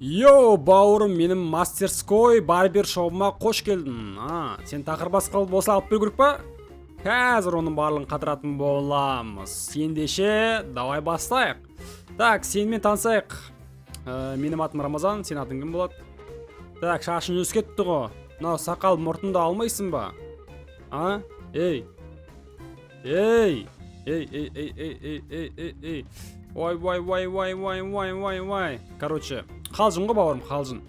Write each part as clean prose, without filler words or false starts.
Йоу, бауырым, менің мастерской барбершопыма қош келдің. А, сен тақыр бас қылып осылай алып беру керек па? Қазір оның барлығын қатыратын боламыз. Ендеше, давай бастайық. Так, сенімен танысайық. Менің атым Рамазан, сенің атың кім болады? Так, шашың өсіп кетті ғой. Мынау сақал мұртыңды алмайсың ба? А? Ей. Ей! Ей, ей, ей, ей, ей, ей, ей, ей. Ой, ой, ой, ой, ой, ой, ой, ой. Короче, қалжың ғой, бауырым, қалжың.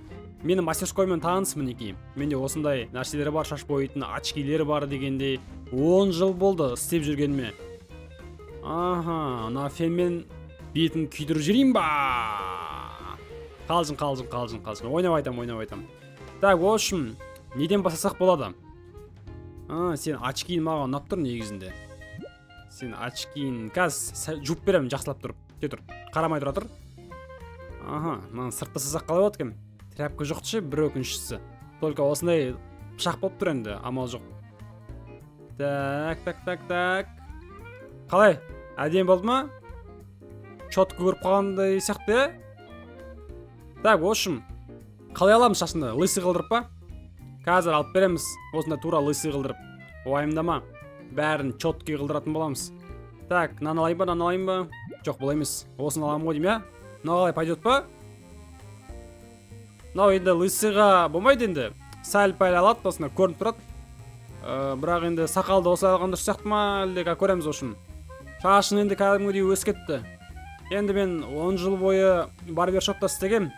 Менің мастерскоймен таныс, мінекей. Менде осындай нәрселер бар, шаш бояйтын очкилер бар дегендей. 10 жыл болды істеп жүргеніме. Аха, мына фенмен бетін күйдіріп жіберейін ба? Қалжың, қалжың, қалжың, қалжың. Ойнап айтам, ойнап айтам. Так, в общем, неден бастасақ болады? А, сен очкиің маған ұнап тұр негізінде. Сен очкиің қазір жуып беремін жақсылап тұрып. Күте тұр. Қарамай тұра тұр. Аха, мынаны сыртта жасасақ қалай болады екен? Тряпка жоқ ше, бір өкініштісі. Только осындай пышақ болып тұр енді, амал жоқ. Так, так, так, так. Қалай? Әдемі болды ма? Четко көріп қалғандай сияқты, иә? Так, в общем, қалай аламыз шашыңды? Лысый қылдырып па? Қазір алып береміз, осындай тура лысый қылдырып. Уайымдама. Бәрін четкий қылдыратын боламыз. Так, мынаны алайын ба, мынаны алайын ба? Жоқ, бұл емес. Осыны аламын ғой деймін, иә? Мынау қалай, пойдет па? Мынау енді лысыйға болмайды енді. Сәл пәл алады, осында көрініп тұрады. Бірақ енді сақалды осылай алған дұрыс сияқты ма, әлде көреміз, в общем. Шашың енді кәдімгідей өсіп кетті. Енді мен 10 жыл бойы барбершопта істегем.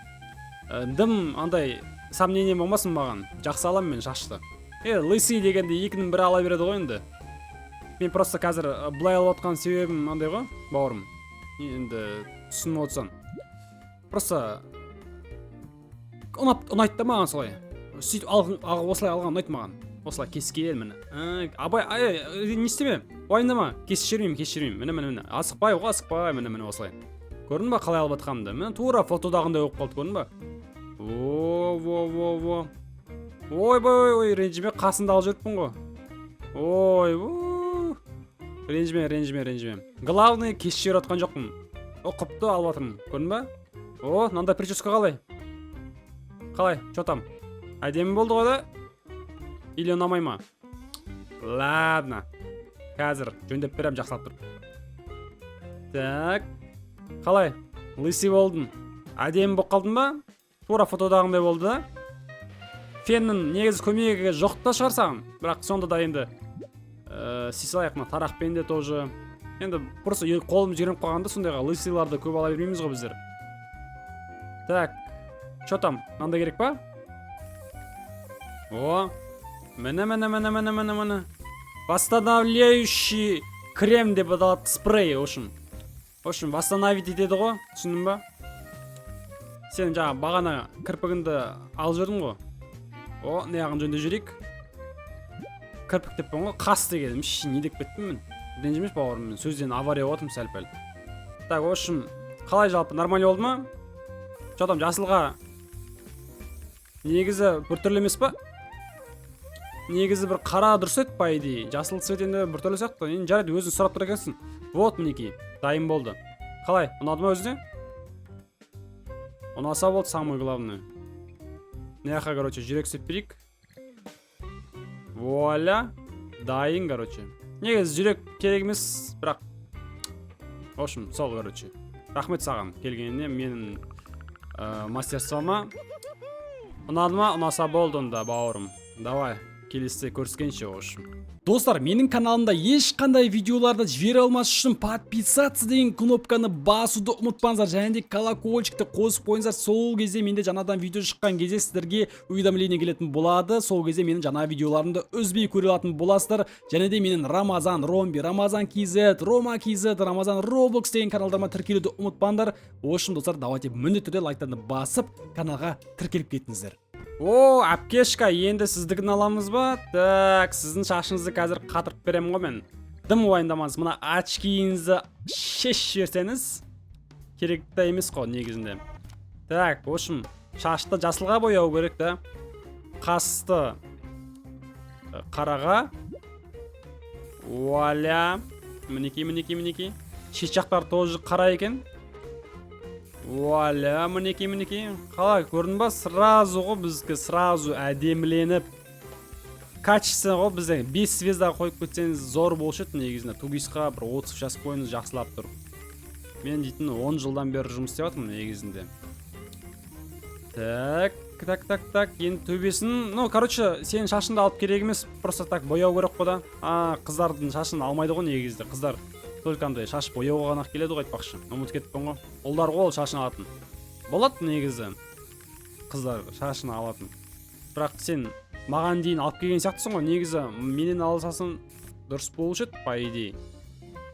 Дым андай сомнение болмасын маған. Жақсы аламын мен шашты. Лысый дегенде екінің бірі ала береді ғой енді. Мен просто қазір былай алып отқан себебім андай ғой, бауырым. Енді түсініп отырсаң. Просто ұнап, ұнайды да маған солай. Сөйтіп осылай алған ұнайды маған. Осылай кескен міне. Абай, ай, не істеме? Уайымдама, кесіп жібермеймін, кесіп жібермеймін. Міне, міне, міне. Асықпай ғой, асықпай, міне, міне осылай. Көрдің ба, қалай алып жатқанымды? Міне, тура фотодағындай болып қалды, көрдің ба? О, во, во, во. Ойбай, ой, ренжіме, қасында алып жүріппін ғой. Ой, у. Ренжіме, ренжіме, ренжіме. Главный, кесіп жіберіп жатқан жоқпын. Ұқыпты алып жатырмын, көрдің ба? О, мынандай прическа қалай? Қалай? Чё там? Әдемі болды ғой да? Или ұнамай ма? Ладно. Қазір жөндеп беремін жақсылап тұрып. Так. Қалай? Лысый болдың. Әдемі болып қалдың ба? Тура фотодағындай болды да? Феннің негізі көмегі жоқ та шығар саған. Бірақ сонда да енді істей салайық мына тарақпен де тоже. Енді просто қолым үйреніп қалғанда, сондайға лысыйларды көп ала бермейміз ғой біздер. Так. Чё там? Мынандай керек па? О, міне, міне, міне, міне, міне, міне. Восстанавливающий крем деп аталады, спрей, в общем. В общем, восстановить етеді ғой, түсіндің ба? Сен жаңа бағана кірпігіңді алып жүрдің ғой. О, мына жағын жөндеп жіберейік. Кірпік деппін ғой, қас дегенім, ш, не деп кеттім мен? Ренжімеші, бауырым, мен сөзден авария болып жатырмын сәл пәл. Так, в общем, қалай, жалпы нормально болды ма? Чё там, жасылға негізі біртүрлі емес па? Негізі бір қара дұрыс еді, по идее. Жасыл цвет енді біртүрлі сияқты. Енді жарайды, өзің сұрап тұр екенсің. Вот, мінекей, дайын болды. Қалай, ұнады ма өзіне? Ұнаса болды, самое главное. Мына жаққа, короче, жүрек істеп берейік. Вуаля, дайын, короче. Негізі жүрек керек емес, бірақ в общем, сол, короче. Рахмет саған келгеніне менің мастерствома. Ұнады ма? Ұнаса болды онда, бауырым. Давай, келесіде көріскенше, в общем. Достар, менің каналымда ешқандай видеоларды жібере алмас үшін подписаться деген кнопканы басуды ұмытпаңыздар және де колокольчикті қосып қойыңыздар. Сол кезде менде жаңадан видео шыққан кезде сіздерге уведомление келетін болады. Сол кезде менің жаңа видеоларымды үзбей көре алатын боласыздар. Және де менің Рамазан Ромби, Рамазан KZ, Рома KZ, Рамазан Roblox деген каналдарыма тіркелуді ұмытпаңдар. В общем, достар, давайте міндетті түрде лайктарды басып, каналға тіркеліп кетіңіздер. О, әпкешка, енді сіздікін аламыз ба? Так, сіздің шашыңызды қазір қатырып беремін ғой мен. Дым уайымдамаңыз, мына очкиіңізді шешіп жіберсеңіз, керек та емес қой негізінде. Так, в общем, шашты жасылға бояу керек та. Қасты қараға. Вуаля. Мінекей, мінекей, мінекей. Шет жақтары тоже қара екен. Вуаля, мінекей, мінекей. Қалай, көрдің ба? Сразу ғой біздікі, сразу әдеміленіп. Качественно ғой бізде. 5 звезда қойып кетсеңіз, зор болушы еді негізінде. 2ГИС-қа бір 30 жазып қойыңыз жақсылап тұрып. Мен дейтін 10 жылдан бері жұмыс істеп жатырмын негізінде. Так, так, так, так. Енді төбесін, ну, короче, сенің шашыңды алып керек емес, просто так бояу керек қой да. А, қыздардың шашын алмайды ғой негізінде. Қыздар только андай шаш бояуға ғана келеді ғой, айтпақшы. Ұмытып кеттім ғой. Ұлдар ғой ол шашын алатын. Болады негізі. Қыздар шашын алатын. Бірақ сен маған дейін алып келген сияқтысың ғой. Негізі менен алсасын, дұрыс болушы еді, по идее.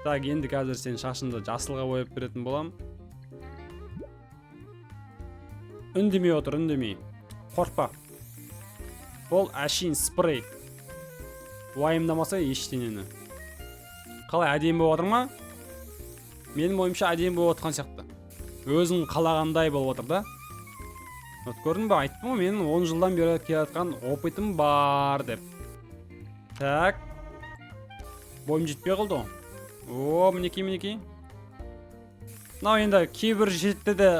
Так, енді қазір сен шашыңды жасылға бояп беретін болам. Үндемей отыр, үндемей. Қорқпа. Ол әшейін спрей. Уайымдамаса ештеңені. Қалай, әдемі болып жатыр ма? Менің ойымша, әдемі болып жатқан сияқты. Өзің қалағандай болып жатыр да. Вот көрдің ба, айттым ғой, менің 10 жылдан бері келе жатқан опытым бар деп. Так. Бойым жетпей қалды ғой. О, мінекей, мінекей. Мынау енді кейбір жерде де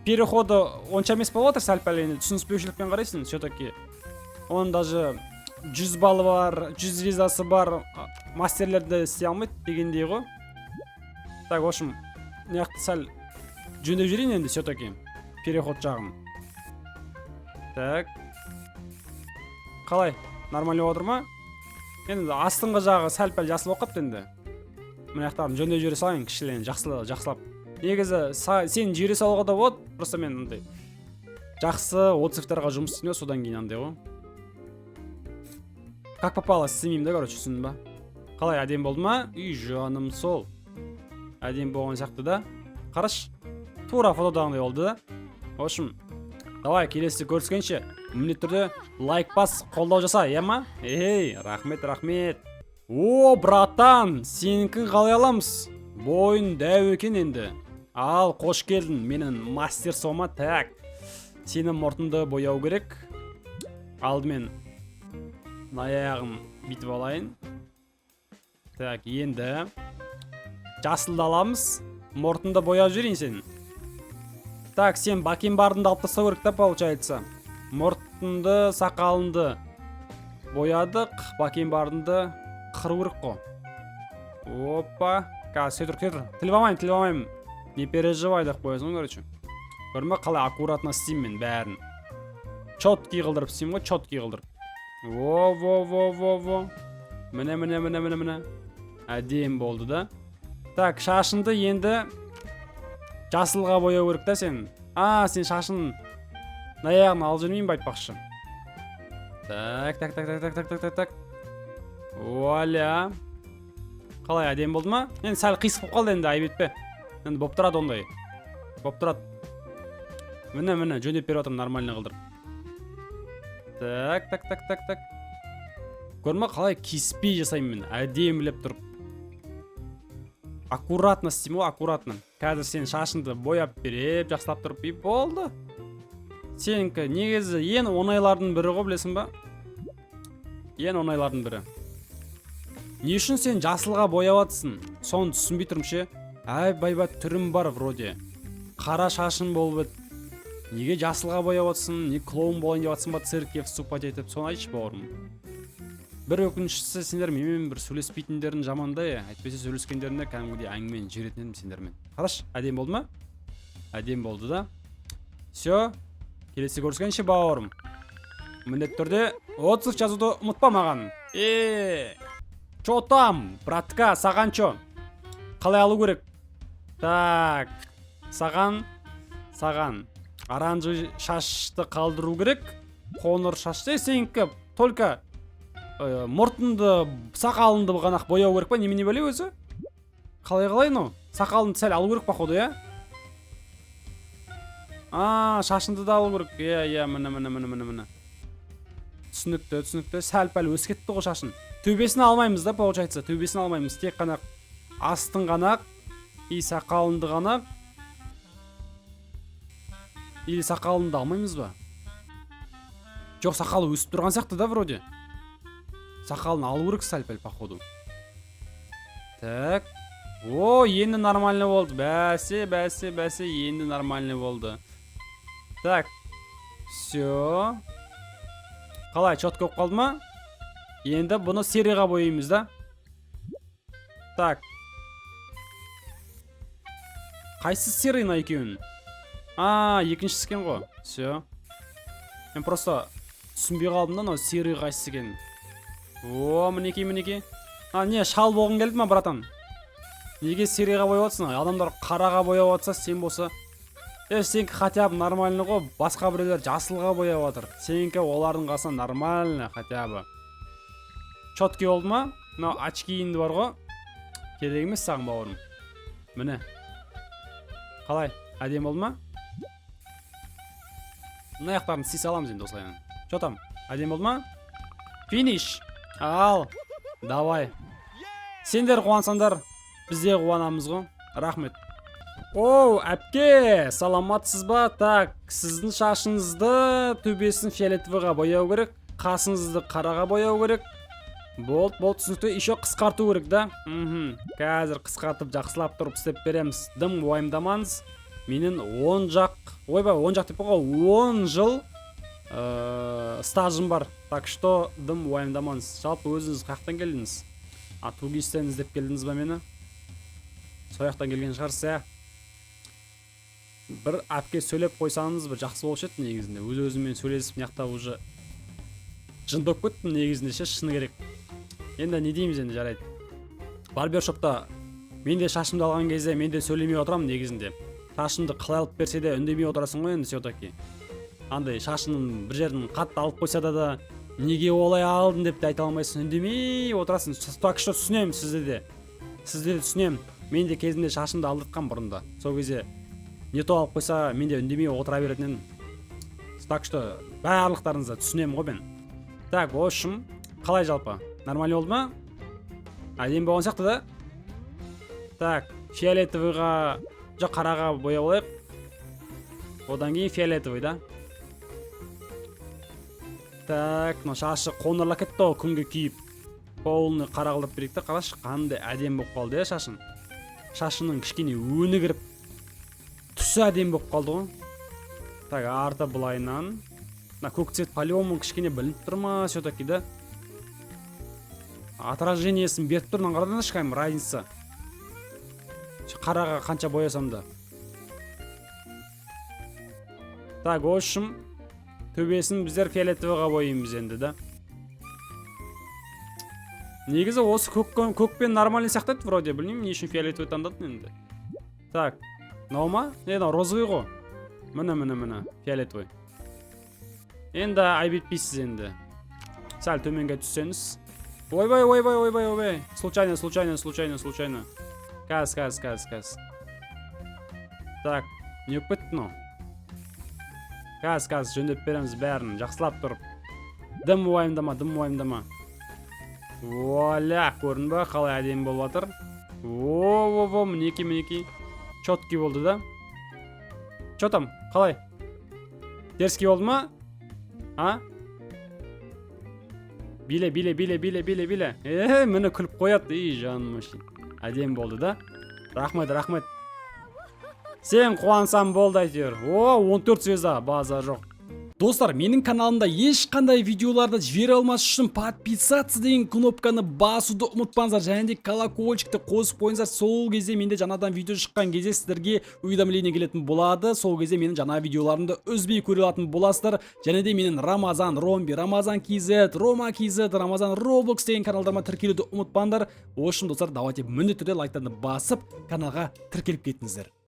переходы онша емес болып жатыр, сәл пәл енді түсініспеушілікпен қарайсың все-таки. Оның даже 100 баллы бар, 100 звездасы бар мастерлер де істей алмайды дегендей ғой. Так, в общем, мына жақты сәл жөндеп жіберейін енді все-таки переход жағын. Так. Қалай? Нормально болып отыр ма? Енді астыңғы жағы сәл пәл жасыл болып қалыпты енді. Мына жақтарын жөндеп жібере салайын кішілен, жақсы, жақсылап. Негізі сен жібере салуға да болады, просто мен андай жақсы отзывтарға жұмыс істеймін да, содан кейін андай ғой. Как попало істемеймін да, короче, түсіндің ба? Қалай, әдемі болды ма? Үй, жаным сол. Әдемі болған сияқты да. Қарашы, тура фотодағындай болды да. В общем, давай, келесі көріскенше міндетті түрде лайк бас, қолдау жаса, иә ма? Ей, рахмет, рахмет. О, братан, сенікін қалай аламыз? Бойың дәу екен енді. Ал, қош келдің менің мастер сома. Так, сенің мұртыңды бояу керек. Алдымен мына аяғын бүйтіп алайын. Так, енді жасылды аламыз. Мұртыңды бояп жіберейін сенің. Так, сен бакенбардыңды алып тастау керек та, получается. Мұртыңды, сақалыңды боядық, бакенбардыңды қыру керек қой. Опа, қазір, сөйтіп тұр, тұр. Тіліп алмаймын, тіліп алмаймын. Не переживай деп қоясың ғой, короче. Көрдің ба, қалай аккуратно істеймін мен бәрін. Четкий қылдырып істеймін ғой, четкий қылдырып. Во, во, во, во, во. Міне, міне, міне, міне, міне. Әдемі болды да. Так, шашыңды енді жасылға бояу керек та сен. А, сен шашын мына аяғын алып жүрмеймін ба, айтпақшы. Так, так, так, так, так, так, так, так, так. Вуаля. Қалай, әдемі болды ма? Енді сәл қисық болып қалды енді, айып етпе. Енді болып тұрады ондай. Болып тұрады. Міне, міне, жөндеп беріп жатырмын нормально қылдырып. Так, так, так, так, так. Көрдің ба, қалай кеспей жасаймын мен, әдемілеп тұрып. Аккуратно істеймін ғой, аккуратно. Қазір сен шашыңды бояп беріп, жақсылап тұрып, и болды. Сенікі негізі ең оңайлардың бірі ғой, білесің ба? Ең оңайлардың бірі. Не үшін сен жасылға бояп жатсың? Соны түсінбей тұрмын ше. Әй, байба, түрім бар вроде. Қара шашың болып еді. Неге жасылға бояп жатсың? Не клоун болайын деп жатсың ба, циркке вступать етіп? Соны айтшы, бауырым. Бір өкініштісі, сендер менімен бір сөйлеспейтіндерің жаман да, иә. Әйтпесе сөйлескендерінде кәдімгідей әңгімені жіберетін едім сендермен. Қарашы, әдемі болды ма? Әдемі болды да. Все, келесі көріскенше, бауырым. Міндетті түрде отзыв жазуды ұмытпа маған. Е, чё там, братка, саған чё? Қалай алу керек? Так, саған оранжевый шашты қалдыру керек. Қоңыр шашты, сенікі только мұртыңды, сақалыңды ғана ақ бояу керек па, немене бәле өзі? Қалай, қалай, ну? Сақалыңды сәл алу керек, походу, иә? А, шашыңды да алу керек. Иә, иә, міне, міне, міне, міне, міне. Түсінікті, түсінікті. Сәл пәл өсіп кетті ғой шашын. Төбесін алмаймыз да, получается. Төбесін алмаймыз. Тек қана астын ғана и сақалыңды ғана. Или сақалыңды алмаймыз ба? Жоқ, сақалы өсіп тұрған сияқты да вроде. Сақалын алу керек сәл пәл, походу. Так. О, енді нормально болды. Бәсе, бәсе, бәсе, енді нормально болды. Так, все. Қалай, четко болып қалды ма? Енді бұны серый ға бояймыз да. Так. Қайсы серый мына екеуінің? А, екіншісі екен ғой. Все. Мен просто түсінбей қалдым да, мынау серый қайсысы екенін. О, мінекей, мінекей. А, не, шал болғың келді ма, братан? Неге серый ға бояп жатсың? Адамдар қараға бояп жатса, сен болса. Е, сенікі хотя бы нормально ғой, басқа біреулер жасылға бояп жатыр. Сенікі олардың қасында нормально хотя бы. Четкий болды ма? Мынау очки іңді бар ғой. Керек емес саған, бауырым. Міне. Қалай? Әдемі болды ма? Мына аяқтарын істей саламыз енді осылай. Че там? Әдемі болды ма? Финиш. Ал, давай. Сендер қуансаңдар, біз де қуанамыз ғой. Рахмет. Оу, әпке, саламатсыз ба? Так, сіздің шашыңызды төбесін фиолетовый ға бояу керек, қасыңызды қараға бояу керек. Болды, болды, түсінікті. Еще қысқарту керек, да? Мхм. Қазір қысқартып, жақсылап тұрып істеп береміз. Дым уайымдамаңыз. Менің 10 жақ, ойбай, 10 жақ деп қой, 10 жыл стажым бар. Так что дым уайымдамаңыз. Жалпы өзіңіз қаяқтан келдіңіз? А, 2ГИС-тен іздеп келдіңіз ба мені? Сол жақтан келген шығарсыз, иә? Бір әпке сөйлеп қойсаңыз, бір жақсы болушы еді негізінде. Өз өзіммен сөйлесіп, мына жақта уже жынды болып кеттім негізінде ше, шыны керек. Енді не дейміз енді, жарайды. Барбершопта мен де шашымды алған кезде мен де сөйлемей отырамын негізінде. Шашымды қалай алып берсе де, үндемей отырасың ғой енді. Все таки андай шашының бір жерін қатты алып қойса да, неге олай алдың деп те айта алмайсың, үндемей отырасың. Так что түсінемін сізді де, сізді де түсінемін. Мен де кезінде шашымды алдыртқанмын бұрында. Сол кезде не то алып қойса, мен де үндемей отыра беретін едім. Так что барлықтарыңызды түсінемін ғой мен. Так, в общем, қалай, жалпы нормально болды ма? Әдемі болған сияқты да. Так, фиолетовый ға, жоқ, қараға бояп алайық, одан кейін фиолетовый да. Так, мына шашы қоңырлап кетті ғой күнге күйіп. Полный қара қылдырып берейік та. Қарашы, қандай әдемі болып қалды, иә? Шашын, шашының кішкене өңі кіріп, түсі әдемі болып қалды ғой. Так, арты былайынан. Мына көк цвет по-любому кішкене білініп тұр ма все таки да? Отражение сін беріп тұр. Мынаны қараңдаршы, кәдімгі разница қараға қанша боясам да. Так, в общем, төбесін біздер фиолетовый ға бояймыз енді да. Негізі осы көк, көкпен нормальный сияқты еді вроде. Білмеймін, не үшін фиолетовый таңдадым енді. Так, мынау ма? Не, мынау розовый ғой. Міне, міне, міне, фиолетовый. Енді айып етпейсіз енді, сәл төменге түссеңіз. Ойбай, ойбай, ойбай, ойбай, случайно, случайно, случайно, случайно. Қазір, қазір, қазір, қазір. Так, не болып кетті мынау? Қазір, қазір жөндеп береміз бәрін жақсылап тұрып. Дым уайымдама, дым уайымдама. Вуаля, көрдің ба, қалай әдемі болып жатыр? Во, во, во, мінекей, мінекей, четкий болды да. Че там, қалай, дерзкий болды ма? А, биле, биле, биле, биле, биле, биле. Е, міне, күліп қояды. Ей, жаным, әдемі болды да. Рахмет, рахмет. Сен қуансаң болды әйтеуір. О, 14 звезда, база жоқ. Достар, менің каналымда ешқандай видеоларды жібере алмас үшін подписаться деген кнопканы басуды ұмытпаңыздар және де колокольчик ті қосып қойыңыздар. Сол кезде менде жаңадан видео шыққан кезде сіздерге уведомление келетін болады. Сол кезде менің жаңа видеоларымды үзбей көре алатын боласыздар. Және де менің Рамазан Ромби, Рамазан KZ, Рома KZ, Рамазан Roblox деген каналдарыма тіркелуді ұмытпаңдар. В общем, достар, давайте міндетті түрде лайктарды басып, каналға тіркеліп кетіңіздер.